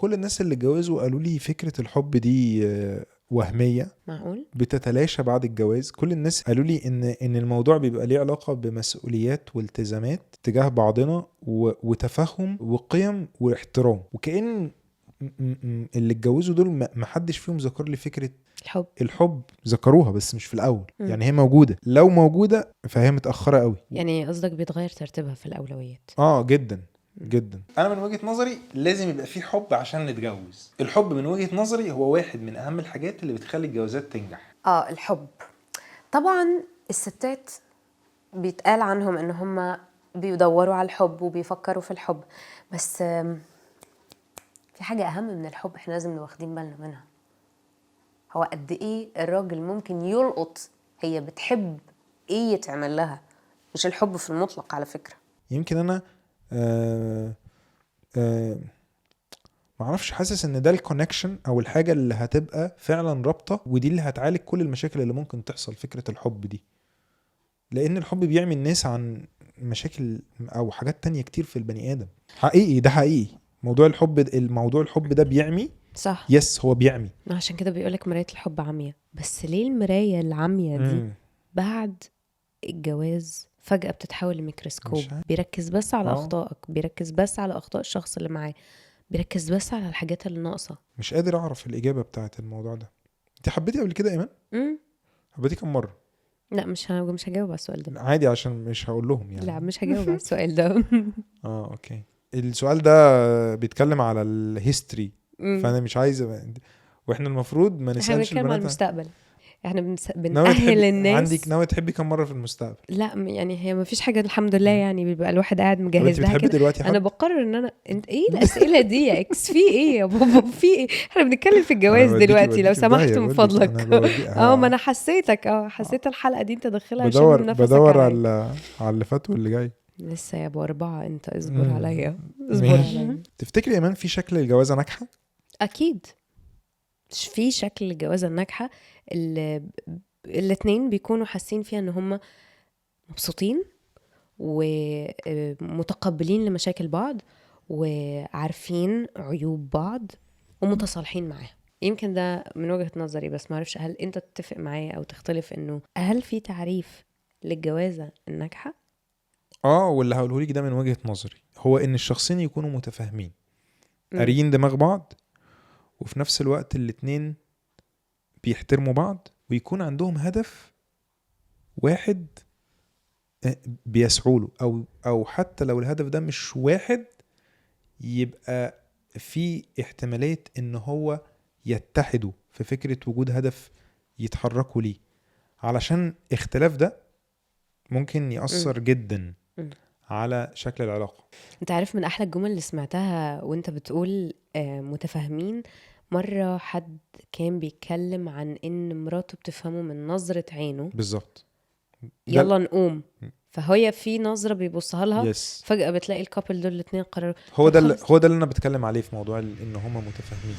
كل الناس اللي اتجوزوا قالوا لي فكرة الحب دي وهمية. معقول؟ بتتلاشى بعد الجواز. كل الناس قالوا لي ان الموضوع بيبقى ليه علاقة بمسؤوليات والتزامات تجاه بعضنا وتفهم وقيم واحترام، وكأن اللي اتجوزوا دول ما حدش فيهم ذكر لي فكرة الحب. الحب ذكروها بس مش في الاول. يعني هي موجودة، لو موجودة فهي متاخرة قوي. يعني قصدك بيتغير ترتيبها في الاولويات؟ جدا جدا. انا من وجهه نظري لازم يبقى في حب عشان نتجوز. الحب من وجهه نظري هو واحد من اهم الحاجات اللي بتخلي الجوازات تنجح. الحب طبعا. الستات بيتقال عنهم ان هم بيدوروا على الحب وبيفكروا في الحب، بس في حاجة اهم من الحب احنا لازم نبقى واخدين بالنا منها، هو قد ايه الراجل ممكن يلقط هي بتحب ايه يتعمل لها. مش الحب في المطلق على فكرة. يمكن انا معرفش، حاسس ان ده ال connection او الحاجة اللي هتبقى فعلا رابطة، ودي اللي هتعالج كل المشاكل اللي ممكن تحصل، فكرة الحب دي. لان الحب بيعمي الناس عن مشاكل او حاجات تانية كتير في البني ادم. حقيقي، ده حقيقي. موضوع الحب، الموضوع الحب ده بيعمي. صح. yes، هو بيعمي. عشان كده بيقولك مراية الحب عمية. بس ليه المراية العمية دي بعد الجواز فجأة بتتحول لميكروسكوب؟ بيركز بس على أخطائك، بيركز بس على أخطاء الشخص اللي معاه، بيركز بس على الحاجات اللي ناقصة. مش قادر أعرف الإجابة بتاعت الموضوع ده. أنت حبيتي قبل كده إيمان؟ حبيتي كم مرة؟ لا، مش هجاوب على السؤال ده. عادي، عشان مش هقول لهم يعني. لا، مش هجاوب على السؤال ده. okay. السؤال ده بيتكلم على ال history، فأنا مش عايز، وإحنا المفروض ما نسألش. إحنا بنتكلم على المستقبل، احنا بنأهل الناس. عندك ناوي تحبي كم مرة في المستقبل؟ لا يعني هي ما فيش حاجة الحمد لله، يعني بيبقى الواحد قاعد مجهز لها كده. دلوقتي انا بقرر ان انا انت ايه الأسئلة دي يا اكس؟ في ايه يا بابا؟ في ايه؟ احنا بنتكلم في الجواز دلوقتي لو سمحت من فضلك. ما انا حسيتك، حسيت الحلقة دي انت داخلها عشان نفسك. بدور على اللي فات واللي جاي لسه يا ابو 4. انت اصبر عليا، اصبر عليا. تفتكري يا ايمان في شكل الجوازة ناجحة؟ اكيد في شكل الجوازة الناجحة الاتنين بيكونوا حاسين فيها ان هم مبسوطين ومتقبلين لمشاكل بعض وعارفين عيوب بعض ومتصالحين معاها. يمكن ده من وجهة نظري، بس معرفش هل انت تتفق معايا او تختلف انه هل في تعريف للجوازة الناجحة؟ واللي هقوله لك ده من وجهة نظري هو ان الشخصين يكونوا متفاهمين، قاريين دماغ بعض، وفي نفس الوقت الاتنين بيحترموا بعض، ويكون عندهم هدف واحد بيسعوا له، او حتى لو الهدف ده مش واحد يبقى في احتمالية ان هو يتحدوا في فكرة وجود هدف يتحركوا ليه، علشان اختلاف ده ممكن يأثر جدا على شكل العلاقة. انت عارف من احلى الجمل اللي سمعتها وانت بتقول متفاهمين، مرة حد كان بيتكلم عن ان مراته بتفهمه من نظرة عينه. بالظبط. يلا نقوم، فهي في نظرة بيبصها لها. فجأة بتلاقي ال couple دول الاتنين قرروا. هو ده اللي انا بتكلم عليه في موضوع ان هما متفاهمين.